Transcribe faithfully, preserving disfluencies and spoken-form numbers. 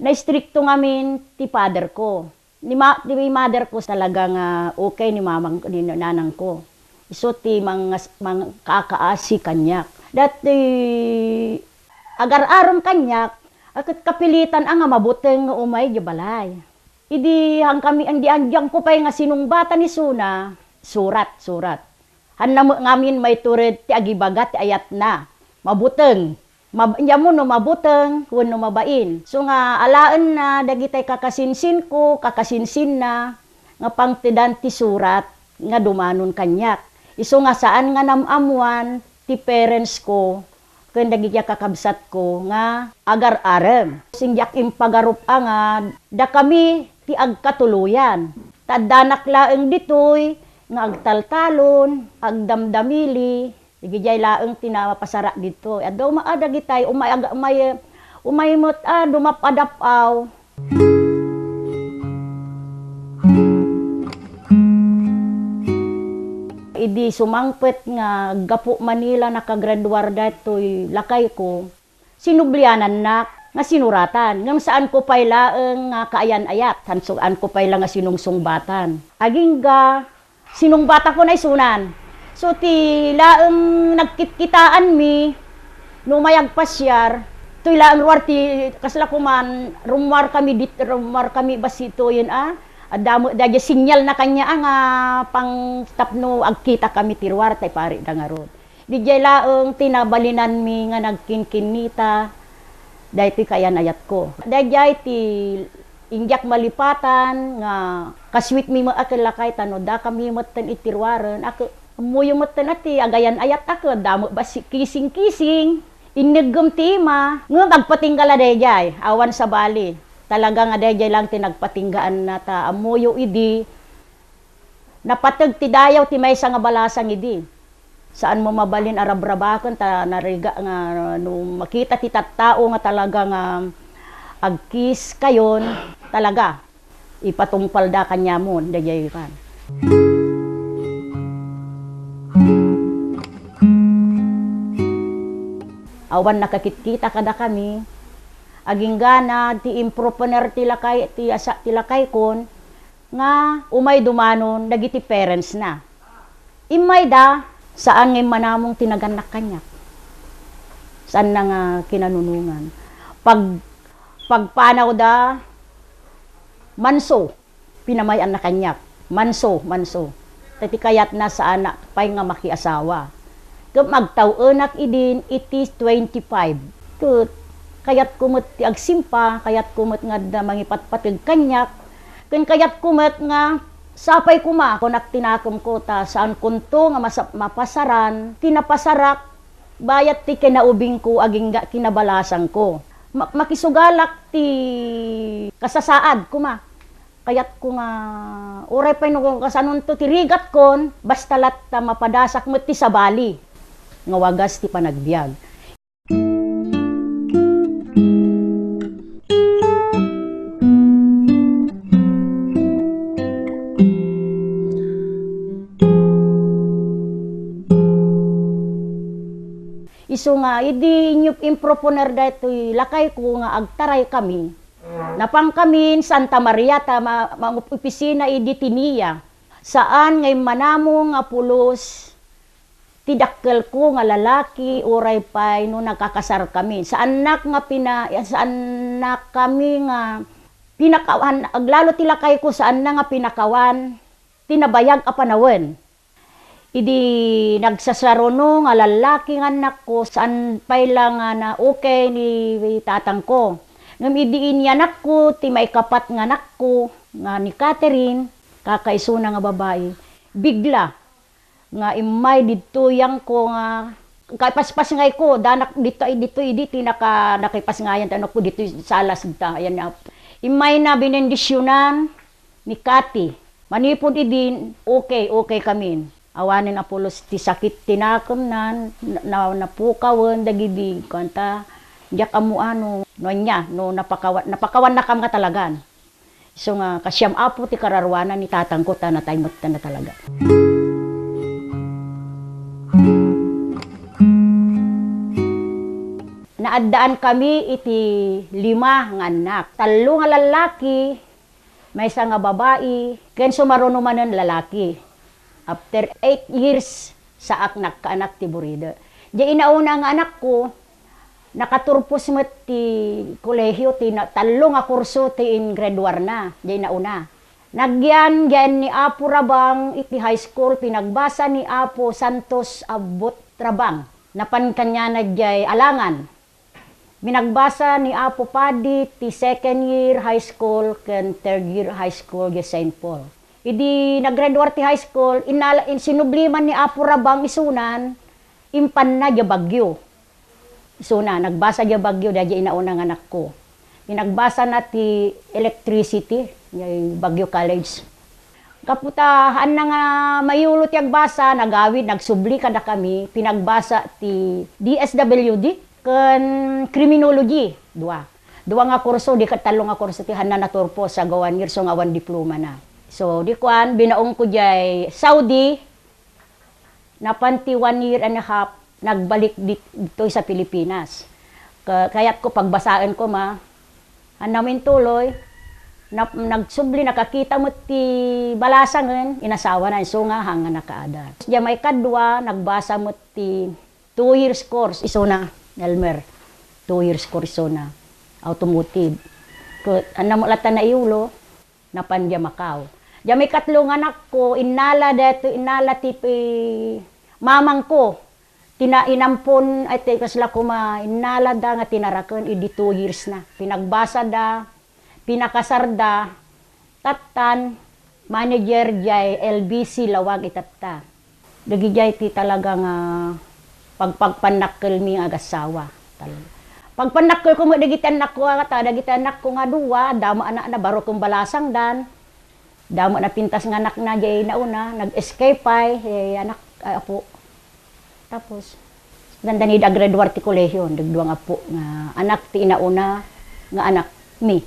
Istrikto ngamin ti father ko. Ni ma-, ni mother ko talaga nga okay ni mamang, ni nanang ko. Isu ti mangas-, mangkakaasi kaniak. Datoy agar-arom kaniak, a ket kapilitan a nga mabuteng nga umay idiay balay. Idi han kami, andi-, andian ko pay nga sinungbatan isuna, surat, surat. Hanna met ngamin maitured ti agibaga ti ayatna. Mabuteng. Mab-, ania mo no mabuteng wenno mabain. So nga alaenna dagitay kakasinsinko, kakasinsinna, nga pangtedan ti surat nga dumanon kaniak. Isu nga saan nga nam-ammoan ti parents ko ken dagiti kakabsatko nga agar-arem. Sindiak impagarup-a nga dakami ti agkatuloyan. Ta addanak laeng ditoy nga agtaltalon, agdamdamili, idiay laeng ti napasarak ditoy. Adda uma-, a dagitay, umay, aga-, umay, umay met a dumap-adap-aw. Idi sumangpet nga gapu Manila nakagraduar daytoy lakayko, sinublianannak nga sinuratan. Ngem saanko pay laeng nga kaayan-ayat, saan-, saanko pay la nga sinungsungbatan. Agingga, sinungbatako na isunan. So, ti laeng nagkitkitaanmi, no umay agpasiar, toy laeng ruar ti, kasla kuman, rummuar kami dit-, rummuar kami basitoyen a, adda met daydiay sinyal na kaniak a nga pang tapno agkita kami ti ruar, tay pari da ngarud. Didiay laeng ti nabalinanmi nga nagkinkinnita daytoy kaayan-ayatko. Daydiay ti indiak malipatan nga kasweetmi met a ken lakay, ta no dakami metten iti ruaren, a ke-, ammoyo metten a ti agayan-ayat a ket adda met bassit kising-kising. Inneggem ti ima, ngem agpatingga la daydiay, awan sabali. Talaga nga daydiay laeng ti nagpatinggaanna, ta ammoyo idi, napateg ti dayaw ti maysa nga balasang idi. Saanmo mabalin a rabrabaken ta narigat nga no makita ti tattao nga talaga nga agkiskayon, talaga ipatungpalda kaniamon daydiay kan. Awan nakakitkita kadakami, agingga ti improponer ti lakay, ti asa-, ti lakaykon, nga umay dumanon dagiti parents na. Immayda, saan nga immanamong ti nagannak kaniak. Saanna nga kinanunongan. Pag-, pagpanawda, manso, pinamay-anna kaniak. Manso, manso. Ta ti kayatna, saanak pay nga makiasawa. Ket agtaw-enak idin iti twenty-five. Ket kayatko met ti agsimpa, kayatko met nga adda mangipatpateg kaniak, ken kayatko met nga sapay koma, kunak ti nakemko, ta saankonto nga masap-, mapasaran ti napasarak bayat ti kinaubingko agingga kinabalasangko. Ma-, makisugalak ti kasasaad koma. Kayatko nga, uray pay no kasanonto ti rigatkon, basta latta mapadasak met ti sabali nga wagas ti panagbiag. Isu nga, idi inyo improponer daytoy lakayko nga agtaray kami, napan kamin Santa Maria ta ma-, mangopisina idi ti NIA. Saan nga immanamong nga pulos ti dakkelko nga lalaki, uray pay no nagkakasar kami. Saannak nga pina-, saannak kami nga pinakawan, aglalo ti lakayko, saanna nga pinakawan ti nabayag a panawen. Idi nagsasaruno nga lallaki nga annakko, saan pay la nga na-okay ni tatangko. Ngem idi inyanakko ti maikapat nga anakko nga ni Catherine, kakaisuna nga babai, bigla nga immay didtoy yangko nga kaipaspasngayko, danak didto, didto idi ti naka-, nakaipasngayan ti anakko didtoy salas ta, ayan nga. Immay na binendisionan ni Cathy. Manipud idin, okay, okay kamin. Awanen a pulos ti sakit ti nakemnan, na, na, napukawen dagidi, kuanta, diak ammo ano, no ania, no napakawa-, napakawannakam nga talagan. Isu nga, kasiam, Apo, ti kararuanan ni tatangko, ta natay met ta na talaga. Addaan kami iti lima nga annak. Tallo nga lallaki, maysa nga babai, ken sumaruno manen lalaki. After eight years, saak nakaanak ti buride. Diay inauna nga anakko, nakaturpos met ti kolehio, ti na-, tallo nga kurso ti in-graduarna, diay inauna. Nagyan, diay ni Apo Rabang iti high school, pinagbasa ni Apo Santos Abbot Rabang. Napan kaniana diay Alangan. Pinagbasa ni Apo Padi ti second year high school ken third year high school diay Saint Paul. Idi naggraduar ti high school, innala-, in-, sinubli man ni Apo Rabang isunan, impanna diay Baguio. Isuna, nagbasa diay Baguio, daydiay inauna nga anakko. Pinagbasana ti electricity, diay Baguio College. Gapu ta, haanna nga mayulo ti agbasa, nagawid, nagsubli kadakami, pinagbasa ti D S W D ken criminology, dua. Dua nga kurso, di ket tallo nga kurso ti haanna naturpos, awan years nga awan diplomana. So, di kuan, binaonko diay Saudi, napan ti one year and a half, nagbalik dit-, ditoy sa Pilipinas. Ka-, kayatko pagbasaen koma, haanna met intuloy, nap-, nagsubli, nakakita met ti balasangen, inasawana, isu nga haan nga nakaada. Diay maikadua, nagbasa met ti two years course, isuna, Elmer. Two years course isuna, automotive. Ket, haanna met latta naiyulo, napan diay Macau. Diay maikatlo nga anakko, innala daytoy, innala ti pi-, mamangko. Tina-, inampon, ay, ti kasla koma, innalada nga tinaraken idi two years na. Pinagbasada, pinakasarda, tattan, manager diay L B C Lawag itatta. Dagidiay ti talaga nga pagpagpannakkelmi nga agassawa. Tal-, pagpannakkelko met dagiti annakko a kata, dagiti annakko nga dua, damo anakna, baro ken balasangdan. Damo napintas nga anakna diay nauna, nag-escape pay, eh, anak, ay, apo. Tapos, dandani da graduar ti kolehio, dagdua nga apo nga anak ti inauna nga anakmi.